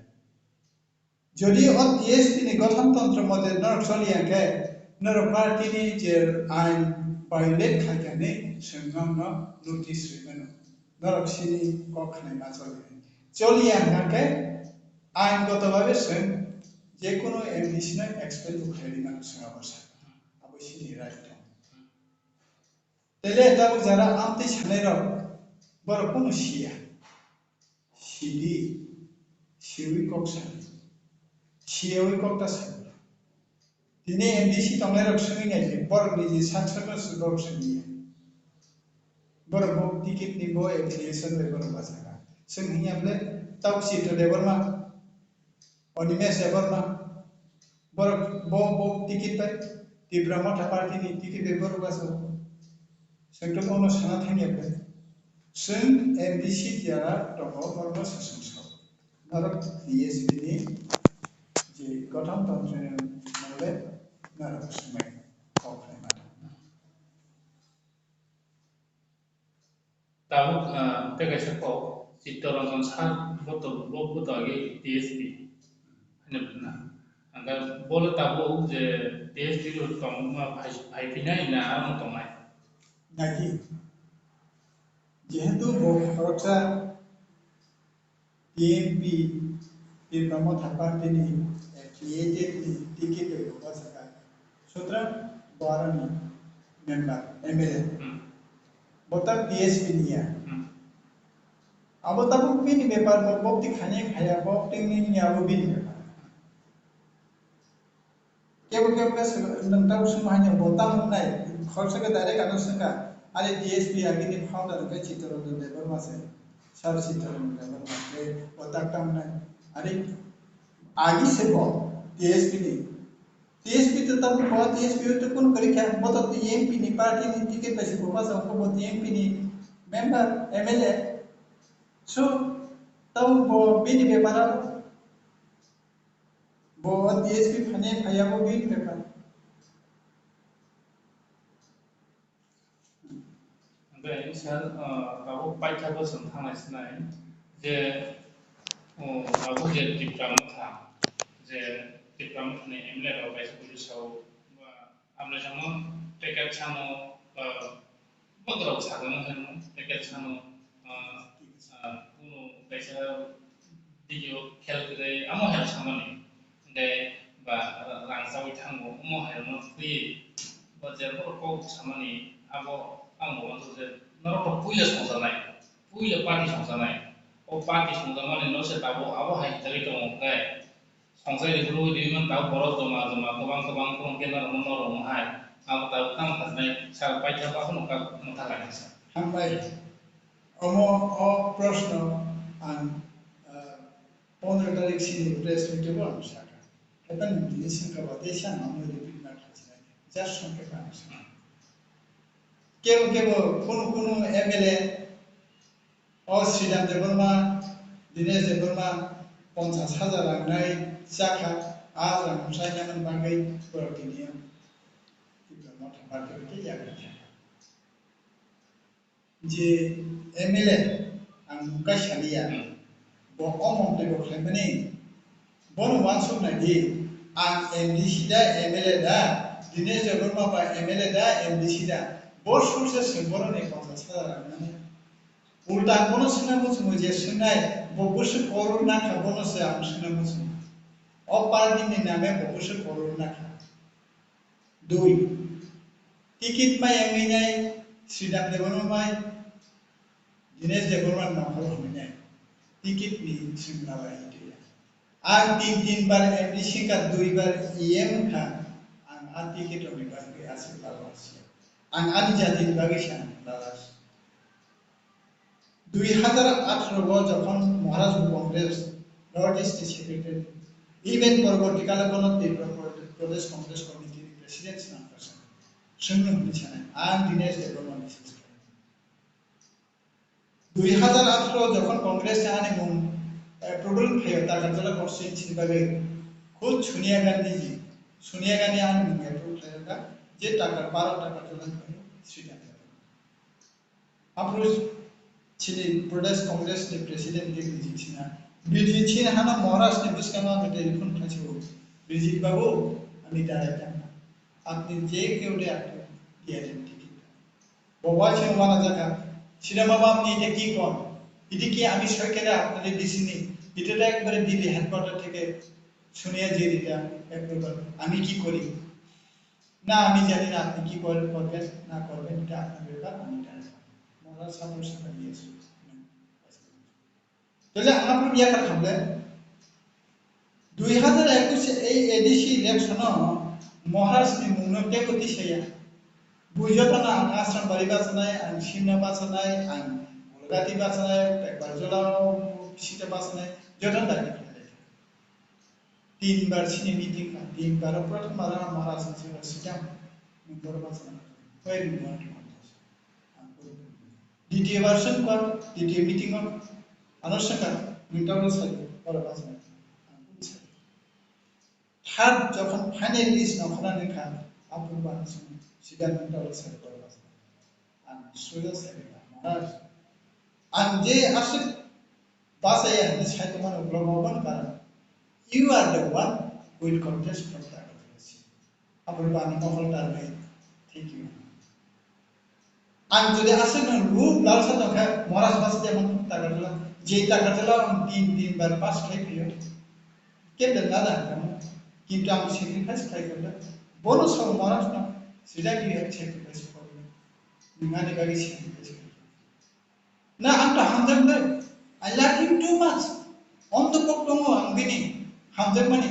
Jodi o T S P ni gothon tontro mote norok choliya khe, norok party ni je ain violate khai kha hinwi chwng norokno notice rwi mano. Norok sini kok khnai ma choli. Choliya hwnkha khe ain goto bhabe chwng je kunu M D C no expel bo khlai rwi mano chwng abo sa. Abo sini right tong. Tele tabuk jara amtwi sanai rok borok kunu siya. Sidi, siwi kok sadi. Siyawi kok ta sadi. Tini M D C tongnai rok swngwi nai di, borok ni je sak sak rok swngwi ya. Borok bo ticket ni bo affiliation bai borok bachaka. Swng hinya ble, tabuk Chitra Debbarma, Animesh Debbarma, borok bo, bo ticket bai, Tipra Motha Party ni ticket bai borok bachaka. Swng to bono sana thangya ble. Chwng M D C jara tongo, borokno se chwng sao. Norok T S P ni je gothon tongthai nangkhe norok swmai kok khlai mano. Tabuk, ah, tei kaisa kok, Chittaranjan Sar, bo to, bo, bo to age T S P. Hwnwi na. Hwnkhai bo le tabuk je T S P rok tongma phai, phai phinai na aro tongnai? Naki. Jehetu bo khoroksa T M P, Tipra Motha Party ni affiliated ni ticket bai bo bachaka. Sutrang bo aroni member, M L A. Hmm. Bo ta T S P ni ya. Hmm. Abo tabuk bini bepar, bo bokti khani khaya, bokti ni ya, abo bini bepar. Kebo kebo khe swng-, nwng tabuk swngma haino bo tamo wngnai, khoroksa khe direct ano swngkha, ani T S P agini founder hwnkhe Chittaranjan Debbarma se, Sir Chittaranjan Debbarma se, bo tak tamo wngnai. Ani agi se bo T S P ni. T S P to tabuk bo T S P to kun kwrwi kha, bo to T M P ni party ni ticket bai se bo bachao, bo T M P ni member, M L A. So, tabuk bo bini bepar abo. Bo T S P phane phaiya bo bini bepar. Hwnkhe sir, ah, tabuk paithago chwng thangnai sinai je, oh, abo je Tipra Motha, je Tipra Motha ni M L A rok kaisa buji sao, ba amle samo ticket samo, ah, Bokrok sakno hwno, packet sano, ah, ah, kuno kaisa video khel kwrwi, amo hai samani. Hwnkhe ba rang chawi thango, omo hai no twi. Ba je borok kok samani, abo ang bo uansuk je norok rok puila songjaknai, puila party songjaknai. O party songjakmani no se tabuk abo hai hinjagwi tongo hwnkhe. Songchai rwphuru rwimani tabuk borok joma joma kwbang kwbang kwbang khe norokno norok hai. Abo tabuk tamo khajnai sal paitha ba phano ka motha lainai sir. Hambai. Omo o proshno ang, ah, pondro tarik sini press meet o ang sakha. Haibani tini sengkha ba tei sa ang omo repeat ma khlai sinai. Just songkhe ba ang sakha. Kebo kebo kunu kunu M L A o Sridham Debbarma, Dinesh Debbarma ponchas hajar rang nai chakha, a rang msai nangmani bagwi borok tini o Tipra Motha party bai tei yakarwi thangkha. Je M L A ang mung kaisa liya, bo o mantwi bo khlaimani, bono uansuk nai di, ang M D C da, M L A da, Dinesh Debbarma ba M L A da, M D C da, bo sukse swng boroni ponchas hajar rang nani. Ulta ang bono swngna muchungo je swngnai, bo bwswk koror nakha, bono se ang swngna muchungo. O party ni name bo bwswk koror nakha. Dui, ticket ma yangwi nai Sridham Debbarma bai Dinesh Debbarma nokhoro hwnwi nai ticket ni swngna bai twiya. Ang tin tin bar M D C wngkha, dui bar E M wngkha, ang a ticket rokni bagwi aswk lalasi. Ang ani jatini bagwi sa lalasi. Dui hazar atharo o jokhon Maharaj bo Congress North East ni secretary, even porborti kale bono Tripura Pradesh Congress Committee ni president swnamkha, swngno hwnwi sanai, ang Dinesh Debbarma ni sister. Dui hazar atharo jokhon Congress ni ani mung, eh, problem phaio Takarjala constituency ni bagwi, khud Sonia Gandhi ji, Sonia Gandhi ani mung approve khlaijak je Takar, Bharat Takarjala ni bagwi Sridham Debbarma. Aphuru chini Pradesh Congress ni president khe Bijit Sinha. Bijit Sinha no Maharaj ni bwskango ang telephone khlaisio, "Bijit babu, ami darai tangkha. Apni je keu de apni diya den ticket." Bo waising wana jakha, "Sridham babu, apni eta ki kon? Iti ki ami sorkare apnare disi ni? Ita to ekbare Delhi headquarter theke Sonia ji rita approval. Ami ki kori?" না, আমি জানি না আপনি কি কর-, করবেন, না করবেন, এটা আপনার ব্যাপার, আমি এটা জানি না। মহারাজ সাধু সেবা দিয়েছে। তাহলে আমরা ইয়াকার থাকলে দুই হাজার একুশে এই এডিসি ইলেকশনও মহারাজ নি মুংনো কেবো দিশাইয়া। বুঝো তো না, আশ্রম বাড়ি বাঁচানায়, আং সিমনা বাঁচানায়, আং কলকাতি বাঁচানায়, একবার জোলাও সিটা বাঁচানায়, যত দাবি করে। Tinbar sini meeting kha, tinbar o prothom bar ang Maharaj ni sengkha, "Sridham, nwng borok bachana kha, why do you want to contest?" Ang kori kori. Ditiyo bar sengkha, ditiyo meeting o ano sengkha, "Nwng tabuk sai, borok bachana kha." Ang kori sai. Third jokhon final list no khna ni kha, aphuru bo ano sengkha, "Sridham, nwng tabuk sai, borok bachana kha." Ang soja sai kha, "Maharaj, ang je aswk bachaya hinwi sai tongmani ulo bo bani karon, you are the one who will contest from the other side." Aphuru bo ani mokol tarwi, "Thank you." Ang jodi aswk no lub lalsa tongkha, Maharaj bachaya mano Takarjala, je Takarjala ang tin tin bar pass khai phaio, kebel nada hwnkha, kintu ang sacrifice khai kha, bono sabo Maharaj no, "Sridham, you have sacrifice for me." Nwng ani bagwi sacrifice khai kha. Na, ang to hamjaknai. I love him too much. Ontopok tongo ang bini hamjakmani.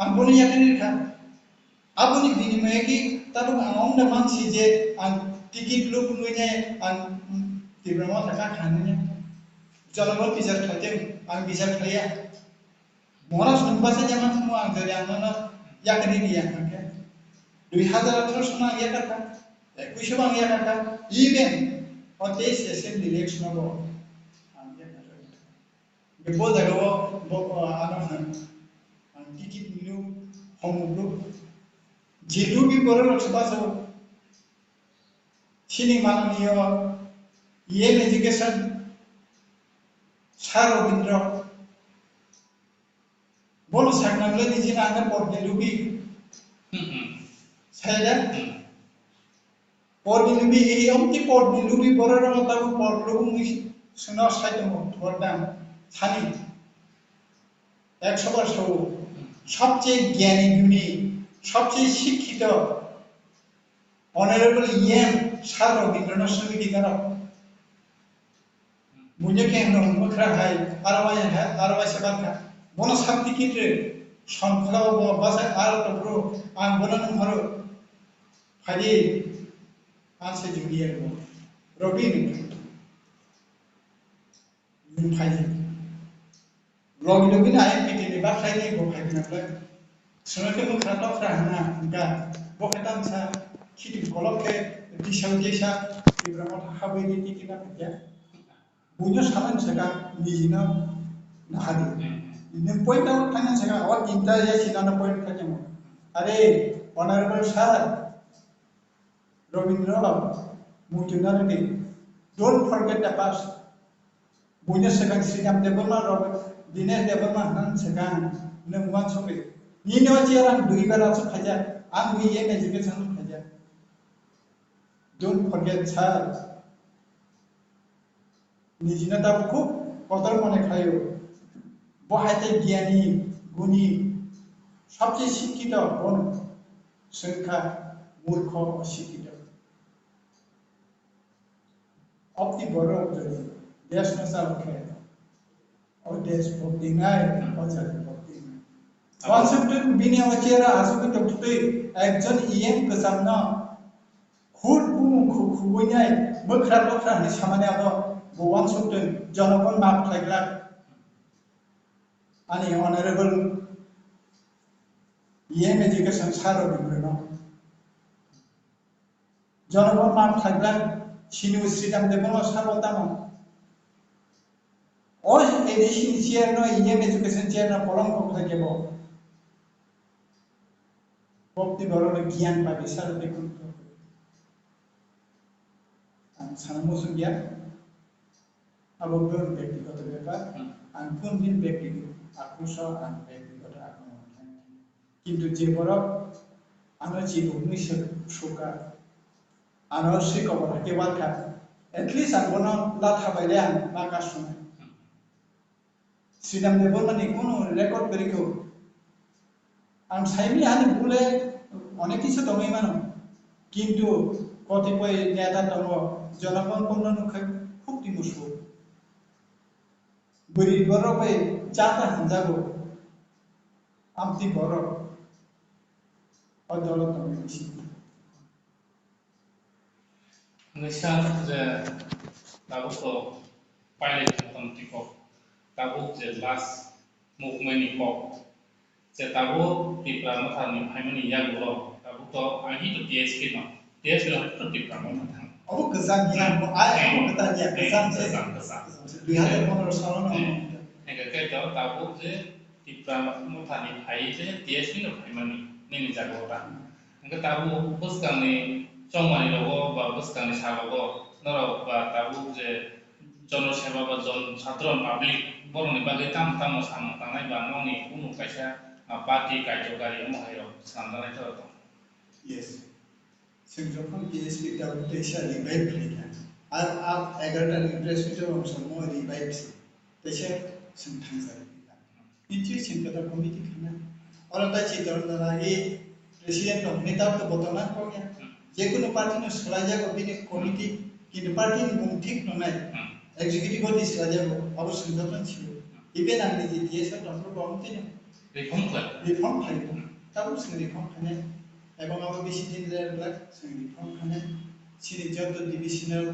Ang bono yakarwi rikha. Aboni binimaye ki tabuk ang ongda mansi je ang ticket luk wngwi nai ang, mm, Tipra Motha kha khanwi nai. Jonogon bichar khlaiteng, ang bichar khlaiya. Maharaj nwng bachai ya man thangmo ang jodi ang nono yakarwi riya hwnkhe. Dui hazar atharo sono ang yakarkha, ekuish o ang yakarkha, even o teis assembly election o bo ang yakarkha. Bo jaga o bo, o, ano hwn, ang ticket nilo homo bro. Jitu bi borok rok se bacha o. Chini mananiyo E M education Sir Robindro. Bono sakna bwlai ni jina ang pod ni lubi. Hmm, hmm. Sai da? Hmm. Pod ni lubi, ei omti pod ni lubi, borok rok tabuk pod lubi mui suno sai tongo, pod dam, sani. Ekso bar sao. Hmm. Sobcheye gyani guni, sobcheye shikkito, Honorable E M Sir Robindranath Samiti Karak. Buino khe hwno hwnwi khra hai, aro wai hai, aro waisa barkha. Bono sab ticket rw, som khorao bo bachai aro tongphuru, ang bono nung horo. Phaidi, anse junior bo. Robin, nwng phaidi. Logi logi no I M P T ni bakhai ni bo phai khna khlai. Swngna khe mwkhra tokra hwnna hwnkha. Bo khe tamsa khiting kolok khe disao jesa Tipra Motha habwi ni titi na phai khe. Buino samani saka nijino nahadi. Nwng point out thangna saka o tinta ya sinano point khaitamo. Are, Honorable Sir, Robindra, muitu narwgwi, don't forget the past. Buino swkang Sridham Debbarma rok, Dinesh Debbarma hwnna swkang nwng uansukwi. Nini o chair ang dui bar achuk khaijak, ang dui year education khaijak. Don't forget, sir. Nijino tabuk khub kotor mone khlaio. Bo hai tei giyani, guni, sabse sikkito bono swngkha murkho, sikkito. Aboni borok jodi desh no chalo khe, o desh boktinai, o jati boktinai. Abo- Constitution bini o chair o asugwi tongtwtwi ekjon E M kwchangno khur bumung khu-, khubui nai, mwkhra tokra hinwi samani abo bo uansuk twi jonogon map khlai glak. Ani honorable E M education sir rok ni bwrwi no. Jonogon map khlai glak, sini bo Sridham Debbarma sabo tamo. O A D C ni chair no, E M education chair no kolom kok khlai kebo. Bokti borok ni giyan bai bisa rw tei kunu kunu. Ang sana muchung ya. Abo bwrwni bektigoto bepar. Hmm. Ang kunu din bektigoto akroso, ang bektigoto akromon khlai. Kintu je borok ano chibukni suk-, suka, ano swi kobor hai khe wankha, at least ang bono latha bai le ang ma kasumai. Sridham Debbarma ni kunu record kwrwi kho. Ang saimanya ani bule onek kisu tongwi mano. Kintu kotipoi neta tongo, jonogon bono nukha khub timo su. Bwrwi borok bai chata hamjago. Amtwi borok o dolo tongwi bisi. Hwnwi sa je tabuk to pilot tong tiko, tabuk je last movement ni kok, je tabuk Tipra Motha ni phaimani yagulo, tabuk to agi to T S P no, T S P no to Tipra Motha thang. Obo kwcham ya, bo ai obo kwtal ya, kwcham se. Kwcham, kwcham. Dui hazar pondro salo no. Hingke khe to tabuk je Tipra Motha ni phai je T S P no phaimani nini jaga o ta. Hingke tabuk bwskang ni chongmani rogo ba bwskang ni salogo norok ba tabuk je jono seba ba jon sadharon public borok ni bagwi tamo tamo samung tangnai ba nokni kunu kaisa, ah, party kaitor gari omo hai rok swnamjaknai toro tong. Yes. Chwng jokhon T S P tabuk teisa revive khlaikha, ar a egarota ni press meet o rwngsamung revive se, teisa chwng thangjak. Nitwi chwng kwtal committee khana. Oro tai Chittaranjan Ragi president rok hwnwi tabuk to botorna kokya. Jekunu party no swlaijago bini committee, kintu party ni mung thik tongnai. Executive body swlaijago, abo chwng jotono sio. Even ang niji T S F tongphuru bo omo twi no. Reform khlai. Reform khlai. Tabuk chwng reform khlainai. Ebong abo bisi din le glak chwng reform khlainai. Chini joto divisional,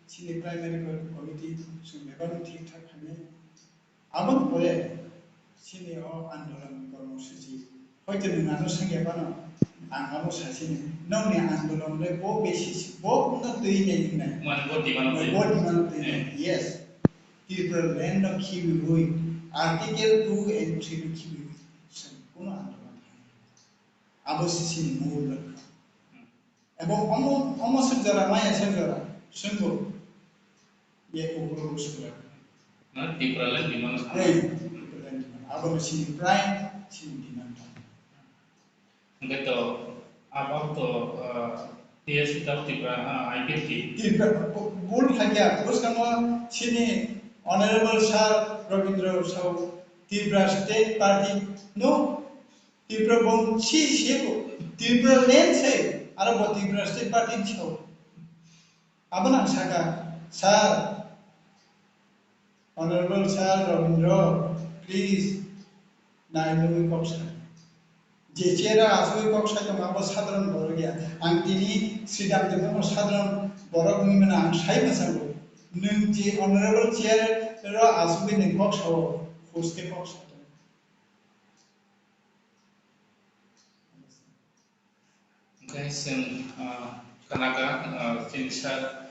chini primary committee chwng bebak thik thak khlainai. Aboni pore chini o andolon kormosuchi. Hoito nwng ano swngya phano, ang abo sachini, nokni andolon le bo basis, bo no twi nai hinai. Mane bo demand twi. Bo demand twi nai. Eh. Yes. Tipraland no khibiwi, Article two and three no khibiwi, chwng kuno andolon khlai. Abo se chini mul lwkha. Hmm. Ebong omo, omo swk jora, maya swk jora, swngbo, ye kubur swk jora. Na Tipraland demand. Hey, Tipraland demand. Abo no chini prime, chini demand. Hingke to, abo to, ah, T S P tao Tipra, ah, I P F T. Tipra, bu-, bul khaikya, bwskango chini Honorable Sir Rabindra Sahu, Tipra State Party, no, Tipra bong si, si ko, Tipraland se, aro bo Tipra State Party ni sao. Abo nang saka, Sir, Honorable Sir Rabindra, please, nai nungwi kok sa. Je chair o asugwi kok sai tongo, abo sadharon borok ya. Ang tini Sridhar Debbarma sadharon borok wngwi mano, ang sai mwchangwi. Nwng je honorable chair o asugwi nwng kok sao, hoste kok sao. Hwnkhe chwng, ah, khna kha, ah, chini sir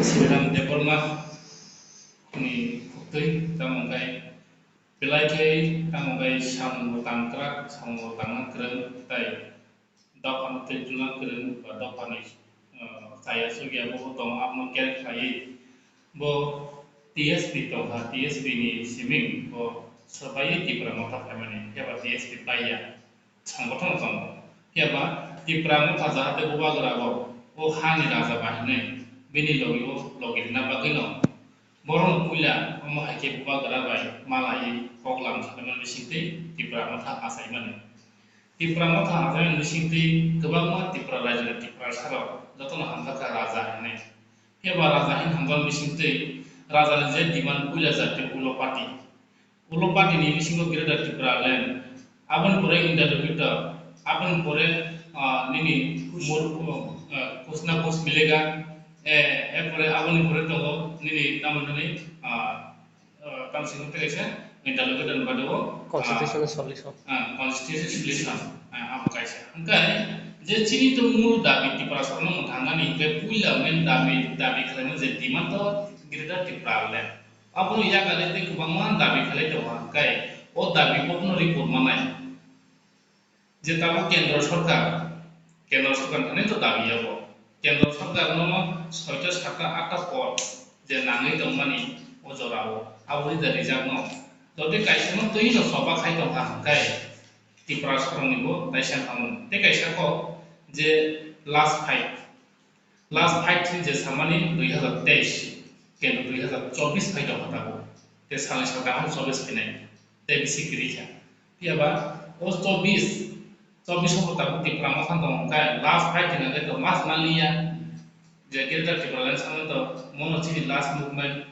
Sridhar Debbarma ni khuktwi, tamo hwnkhe belai khe tamo hwnkhe samung bo tangkrak, samung bo tangna kwrwng, tei dophano tei juna kwrwng ba dophani, ah, chaya chukya bo tongo, abono care khlaiwi bo T S P tongkha, T S P ni simi bo swbaiwi Tipra Motha phaimani, phiya ba T S P paiya. Sangothon tongo. Phiya ba Tipra Motha jahate bubagra bo o hani raja ba hinwi bini logi o logi rwna bagwino borokno puila omo hai khe bubagra bai malaiwi kok lam khlaimani bisingtwi Tipra Motha achaimani. Tipra Motha achaimani bisingtwi kwbangma Tipra raijoni Tiprasarok jotono hamjakha raja hinwi. Phiya ba raja hin hamjakmani bisingtwi rajani je demand puila jati ulo party. Ulo party ni bisingo Greater Tipraland, aboni pore interlocutor, aboni pore, ah, nini mur-, ah, kuch na kuch milega, eh, erpore aboni pore tongo nini tamo nini, ah, ah, tamo simi tei kaisa interlocutor ni bade o, ah, Constitutional solution. Ah, constitutional solution, ah, abo kaisa. Hwnkhe je chini to mul dabi Tiprasarokno mwthangmani hwnkhe puila main dabi, dabi khlaimani je demand to Greater Tipraland. Abono yakarwi tei kwbangma dabi khlai tongo, hwnkhe o dabi bono report manai. Je tabuk kendro sorkar, kendro sorkar thani to dabi yabo. Kendro sorkar no soita, satta, atta pod je nangwi tongmani o jorao, abo rida rijakno. Jodi kaisa no twi no choba khai tongkha hwnkhe Tipra sorokni bo taisa wngkha mung. Tei kaisa kok je last fight, Last fight ni je samani dui hazar teis, kebo dui hazar chobbish phai tongkha tabuk. Tei salni sal kaham chobbish phainai. Tei bisi kwrwi kha. Phiya ba o chobbish, chobbish o tabuk Tipra Motha tong khe last fight ni hwnkhe to mas manliya. Je Greater Tipraland samani to mono chini last movement.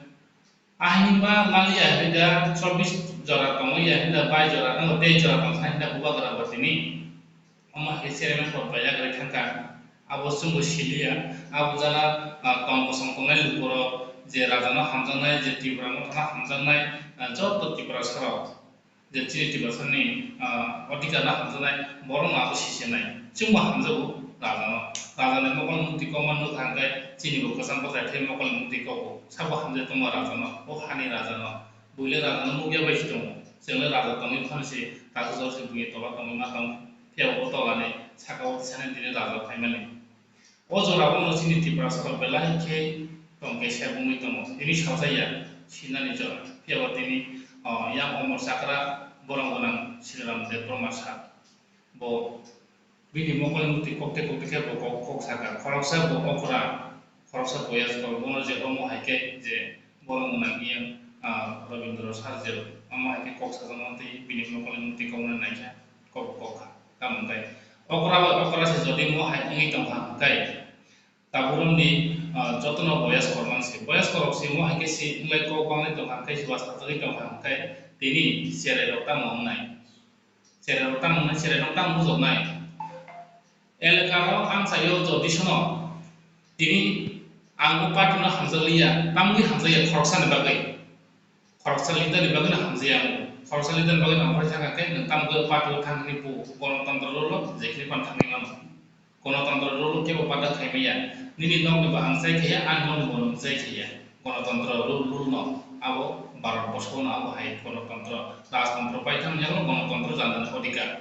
Ahini ma maliya hinda chobbish jora tongwi ya hinda bai jora no tei jora tong kha hinda bubagra bo tini. Omo hai chairman bo pailak rwi thangkha. Abo chwngbo siliya. Abo jana, ah, tong bosong tongnai lukurok je rajano hamjaknai, je Tipra Mothano hamjaknai, ah, joto Tiprasarok. Je chini Tiprasani, ah, odhikar no hamjaknai, borok no abo sisenai. Chwngbo hamjago rajano. Rajani mokol mukti kokma nukha hwnkhe chini bo kwchang bwthai thai mokol mukti kogo. Sabo hamjak tongma rajano, o hani rajano. Buile rajano nukya bai se tongo. Chwngle raja tongwi phano se takhuk jor se buini tola tongwi ma tong. Phiya bo o tolani saka o tisani tini raja phaimani. O jora o no chini Tiprasa rok belai khe tong kaisa wngwi tongo. Tini sajaya sinani jora. Phiya bo tini, o, yang Omor Chakra borok gwnang Sriram Debbarma sir. Bo bini mokol mukti kokte kokte khe bo kok, kok saka. Khoroksa bo okra, khoroksa boyas kok. Bono je omo hai khe je borok gwnang yang, ah, Rabindra sir je omo hai khe kok sajak mantwi bini mokol mukti kokno naikha, kok, kok kha. Tamo hwnkhe okra bai okra se jodi mo hai wngwi tongkha hwnkhe, Taburumni, ah, jotono boyas korman se. Boyas korok se mo hai khe se wngwi kok bangwi tongkha, hwnkhe se uansajagwi tongkha, hwnkhe tini cherai rok tamo wngnai. Cherai rok tamo wngnai, cherai rok tamo bujoknai. Elaka rok amchaio jodi sono tini ang bo party no hamjakliya, tamni hamjakya khoroksani bagwi. Khoroksa leader ni bagwi no hamjaya ang. Khoroksa leader ni bagwi no hamjak thang khe nwng tamo khe party o thang hwnwi bo Ganatantro rule o je khini phano thangwi mano. Ganatantro rule o kebo padak khai maya. Nini nok ni bo ang chai khaiya, ani nok ni bo nwng chai khaiya. Ganatantro rule, rule no abo Bharat borsho no abo hai Ganatantro, Rajtantro paithang yago Ganatantro janda ni odhikar.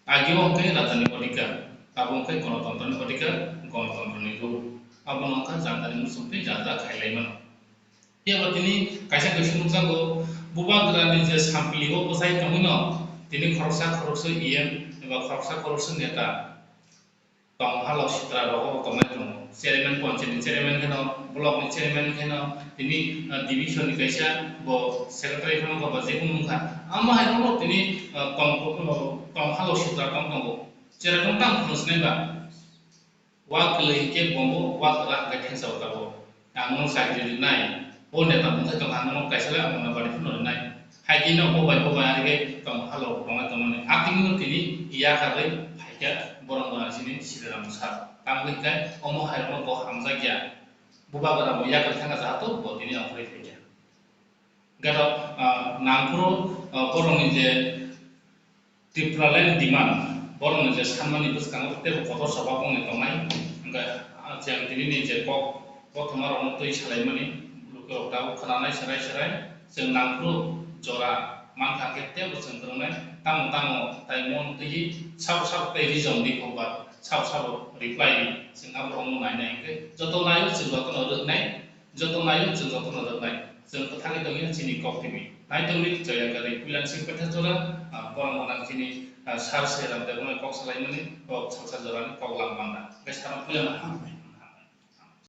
Agi o hwnkhe raja ni odhikar, abo hwnkhe Ganatantro ni odhikar, Ganatantro ni rule. Abo no wngkha janda ni muchung tei janda khai lai mano. Phiya ba tini kaisa kaisa nukjago, bubagra ni je sampili o bwsai tongwi no, tini khoroksa khoroksa E M eba khoroksa khoroksa neta tong halo sitra rogo tongnai tongo. Chairman, panchayat ni chairman kheno, block ni chairman kheno, tini, ah, division ni kaisa bo secretary kheno ba je kunu wngkha. Amo hai rok no tini, ah, tong, tong halo sitra tong tongo. Cherai tong tang phunuk sinai ba. Wa kwlwi hinkhe bombo wa kwrak hinkhe thengsa o tabuk. Ang nono chakri rinai. O neta bwthai tongkha, ang nono kaisa le ang Anganwadi phano rinai. Hai khe no bobai bobai ari khe tong halo tongnai tongmani. Atwino tini yakarwi phaikha borok no chini Sriram sir. Tamo hwnkhe omo hai rokno bo hamjakya. Bubagra bo yakarwi thangkha jahato bo tini ongkhorwi phaikha. Gato, ah, nangphuru, ah, borokni je Tipraland demand, borokni je sanmani bwskango teibo kotor choba wngwi tongnai. Hwnkhe, ah, chwng tinini je kok kothoma rokno twi salaimani, lukurok tabuk khwnanai serai serai, chwng nangphuru jora mankha hwnkhe teibo chwng kwrwngnai, tamo tamo tai mon twi sabo sabo tei reason di kokbar sabo sabo reply di, chwng aborokno nainai hwnkhe joto naio chwng jotono rwknai. Joto naio chwng jotono rwknai. Chwng kwthangwi tongwi chini kok timi. Nai tongdi Joyagari, Puilansing Petha Jora, ah, borok gwnang chini, ah, Sir Sriram Debbarma kok salaimani, kok salsa jorani kok lam mangna. Hwnkhe Sir Puilan